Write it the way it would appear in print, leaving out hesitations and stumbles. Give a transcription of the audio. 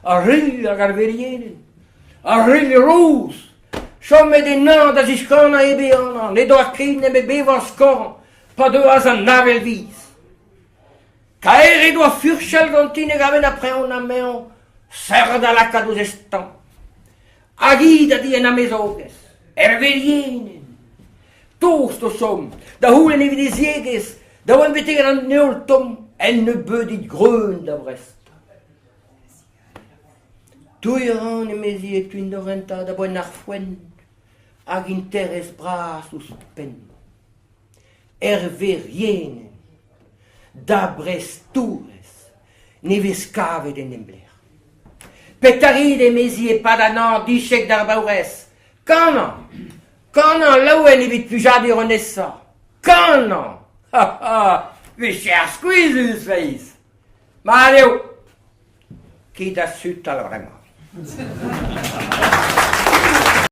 Ar ru hag ar verienenn, ar ru rouz, chomet en hañv da ziskanañ hep ehanañ, ne doa ket nemet bevañ skañv pa deuas an avel viz. Kaer he doa furchal ganti ne gave na preñv na meñv, serr da lakaat ouzh e stañ. Hag hi da di en amezogez, er verienenn. Tost o chom, da c'houlenn evit he ziegezh, da vont betek an heol tomm, un nebeudig greun da Vrest. Touiñ a ran, emezi, e teuin da rentañ da boent ar foenn, hag interest bras ouzhpenn. Er verienenn, da brestourez, ne vez kavet en neblec'h. Petra 'rit, emezi, e-pad an hañv dichek d'ar baourez? Kanañ! Kanañ laouen evit plijadur an nesañ! Kanañ! Ha ha! Vicher skuizhus, feiz! Mat eo! Ket da sutal bremañ.